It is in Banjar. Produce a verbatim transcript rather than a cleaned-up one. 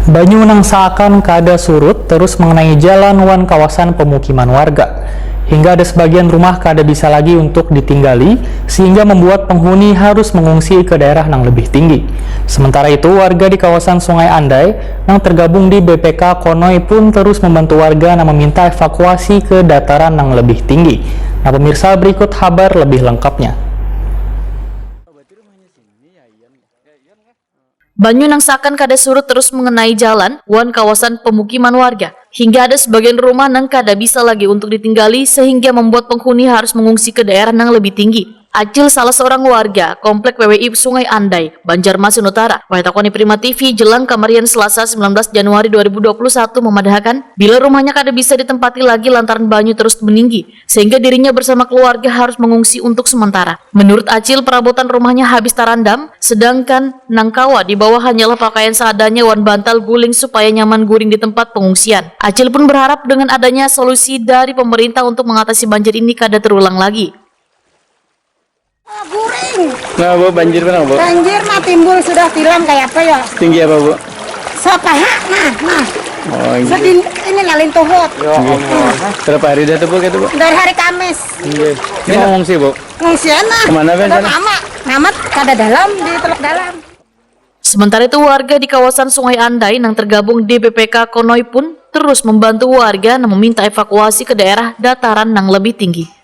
Banyu nang seakan kada surut terus mengenai jalan wan kawasan pemukiman warga, hingga ada sebagian rumah kada bisa lagi untuk ditinggali, sehingga membuat penghuni harus mengungsi ke daerah nang lebih tinggi. Sementara itu, warga di kawasan Sungai Andai nang tergabung di B P K Konoi pun terus membantu warga nang meminta evakuasi ke dataran nang lebih tinggi. Nah, pemirsa, berikut habar lebih lengkapnya. Banyu nang seakan kada surut terus mengenai jalan wan kawasan pemukiman warga, hingga ada sebagian rumah nang kada bisa lagi untuk ditinggali, sehingga membuat penghuni harus mengungsi ke daerah nang lebih tinggi. Acil, salah seorang warga Komplek W W I Sungai Andai, Banjarmasin Utara, wayatakoni Prima T V jelang kamarian Selasa sembilan belas Januari dua ribu dua puluh satu, memadahakan bila rumahnya kada bisa ditempati lagi lantaran banyu terus meninggi, sehingga dirinya bersama keluarga harus mengungsi untuk sementara. Menurut Acil, perabotan rumahnya habis tarandam, sedangkan nang kawa dibawa hanyalah pakaian seadanya wan bantal guling supaya nyaman guring di tempat pengungsian. Acil pun berharap dengan adanya solusi dari pemerintah untuk mengatasi banjir ini kada terulang lagi. Guring. Nah, Bu, banjir mana, Bu? Banjir mah timbul sudah tilam kayak apa ya? Tinggi apa, Bu? Sapaha, nah, nah. Oh, iya. Sedin, ini lalin tuhut. Ya Allah. Berapa hari dah tuh, Bu, gitu, Bu? Dari hari Kamis. Iya. Ini ngungsi, Bu? Ngungsian lah. Kemana, Bu? Nama, nama kada dalam di Teluk Dalam. Sementara itu, warga di kawasan Sungai Andai nang tergabung di B P K Konoi pun terus membantu warga nang meminta evakuasi ke daerah dataran nang lebih tinggi.